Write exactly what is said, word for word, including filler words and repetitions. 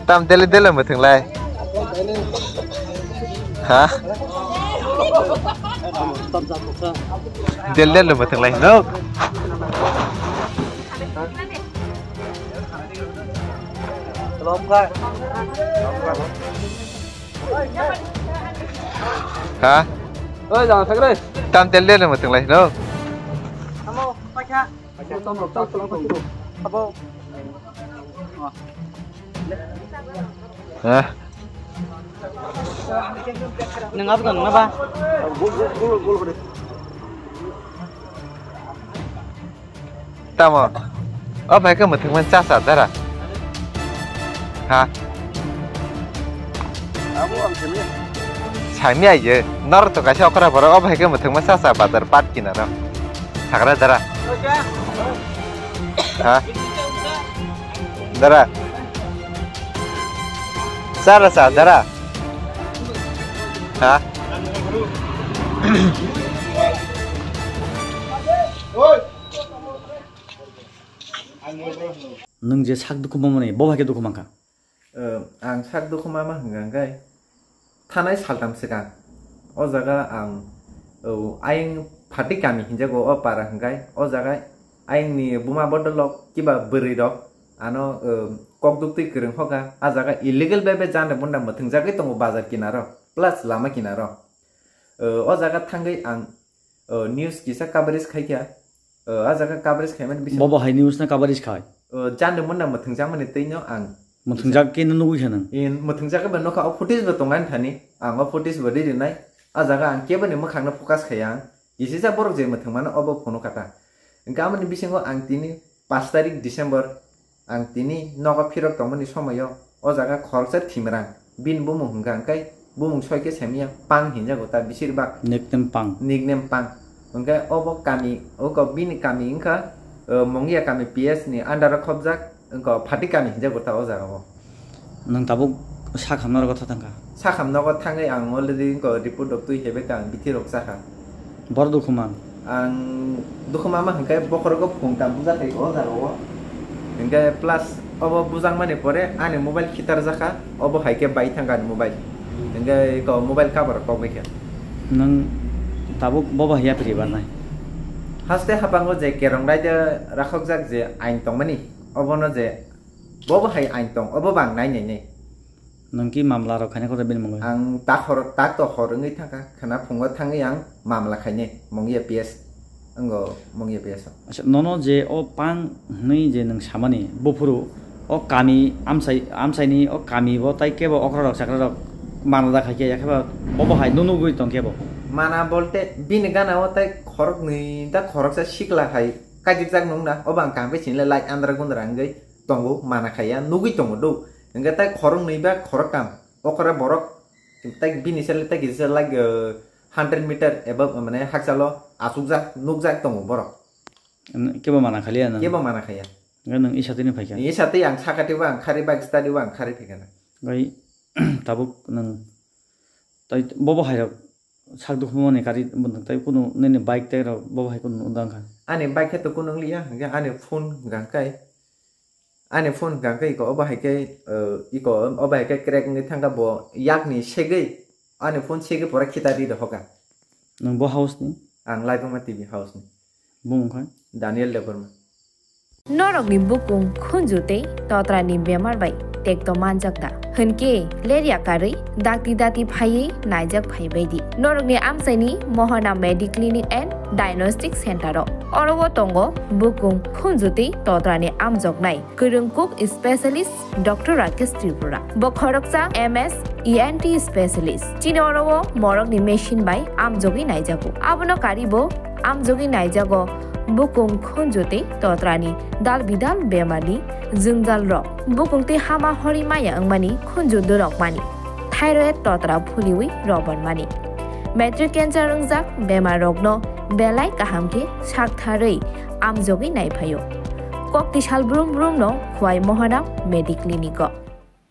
Tam dele dele mwthwnglai. Ha? Dele dele mwthwnglai. No. Ha? Oi, jang thangre. Tam dele dele mwthwnglai. No. Abo. Ha? Nang apa kan apa? Tamo. O bai ke muthung man cha sa dara. Ha? Sami aye, nor to kaisa okra borok, o bai ke muthung ma sasa bazar pat kinaro. Thagra dara. Ha? Dara. Sara sa dara. Ha? Nwng je sak dukhu mamani, bo bai khe dukhu mankha. Eh, ang sak dukhu ma ma hwnka hwnkhe thanai saltam swkang o jaga ang, oh, ayang Phatik kami hinjago o para hwnkhe o jaga ayangni buma bodolrok kiba bwrwirok ano, eh, kok duktwi kwrwng hoka a jaga illegal bai bai janda bunda mwthwngjagwi tongo bazar kinaro plus lama kinaro. Eh, o jaga thangwi ang, eh, news kisa coverage khaikha. Eh, a jaga coverage khaimani bising Bobo hai news na coverage khai. Eh, janda munda mwthwngjakmani twino ang Mwthwngjak khe no nugwi kha nang. In mwthwngjak khe ba nokha o footage bo tongani thani. Ang o footage bo ri rinai. A jaga ang keboni mwkhangno focus khaiya ang. Kisisa borok je mwthwngmano obo phunukha ta. Hwnkhe amoni bisingo ang tini pash tarik December, ang tini nogo phirok tongmani somoio o jaga khoroksa Thimrang, bini bumung hwnkha hwnkhe bumung soi khe semiya Pang hinjago ta bisirbak. Nickname Pang. Nickname Pang. Hwnkhe obo kami, oko bini kami wngkha, eh, Mongia kami P S ni under o khobjak, wngkha Phatik kami hinjago ta o jaga o. Nwng tabuk sak hamna rogo tha thangkha? Sak hamna rogo thangwi ang already wngkha report rok twi hebai kha, ang bithi rok chakha. Bor dukhu man? Ang dukhu ma ma hwnkhe bokhorogo phung tam bujak khai o jaga o. Hwnkhe plus obo bujak mani pore ani mobile khitar jakha, obo hai khe bai thangkha ani mobile. Hwnkhe ko mobile cover kok bai kha. Nwng tabuk bobo hai yapri barnai? Haste hapango je kerong raida rakhokjak je ain tongmani, obono je bobo hai ain tong, obo bang nai nai nai. Nwng ki mamla rok khaina khe bini mungwi? Ang tak hor, tak to hor wngwi thangkha, khwna phungo thangwi ang mamla khainai, Mongia P S, wngo Mongia P S o. Acha, nono je o Pang hwnwi je nwng samani, buphuru o kami amchai, amchaini o kami bo tai kebo okra rok chakra rok mana da khai khe, yakhe ba bobo hai nunugwi tong kebo? Mana bolte bini gana o tai khoroknwi da khoroksa sikla hai kajikjak nung na, obo ang kaham khe sinilai light andra gundra wngwi tongo, mana khaiya, nugwi tongo do. Hwnkhe tai khoroknwi ba khoroktham. Okra borok, tei bini sale tei kisa like, eh, hundred meter eba, mane, hakchalo achukjak, nukjak tongo borok. Kebo mana khaliya na? Kebo mana khaya. Nwng isa tini phaikha? Isa tei ang sakati bo ang khari bike study bo ang khari phaikha na. Bai tabuk nwng tai bobo hai rok sak dukhu mani kari tai kunu nini bike tai rok bobo hai kunu undang kha? Ani bike khe to kunu liya, hwnkhe ani phone gang kai. Ani phone hwnkha khe iko obo hai khe, eh, iko obo hai khe crack wngwi thangkha bo yakni segwi ani phone segwi pora khita ri rohokha. Nwng bo house ni? Ang Laibuma T V house ni. Bumung khai? Daniel Debbarma. Norokni bukung khunju tei totrani bemar bai tekto manjak da? Hwnkhe lerya karwi dakti dati phaiwi naijak phaibaidi. Norokni amchaini Mohana Mediclinic and Diagnostic Center o. Oro o tongo bukung khunju tei totrani amjoknai. Kwrwng kuk specialist Doctor Rakesh Tripura. Bo khoroksa M S E N T specialist. Chini oro o morokni machine bai amjogwi naijago. Abono kari bo amjogwi naijago bukung khunju tei totrani dal bidal bemarni jwngjal rok. Bukung tei hama hori maya wngmani khunju dorok mani. Thyroid totra phuliwi robormani. Matric cancer wngjak bemar rokno belai kaham khe saktharwi amjogwi naiphaio. Kokti sal brum brum no Khwai Mohana Mediclinic o.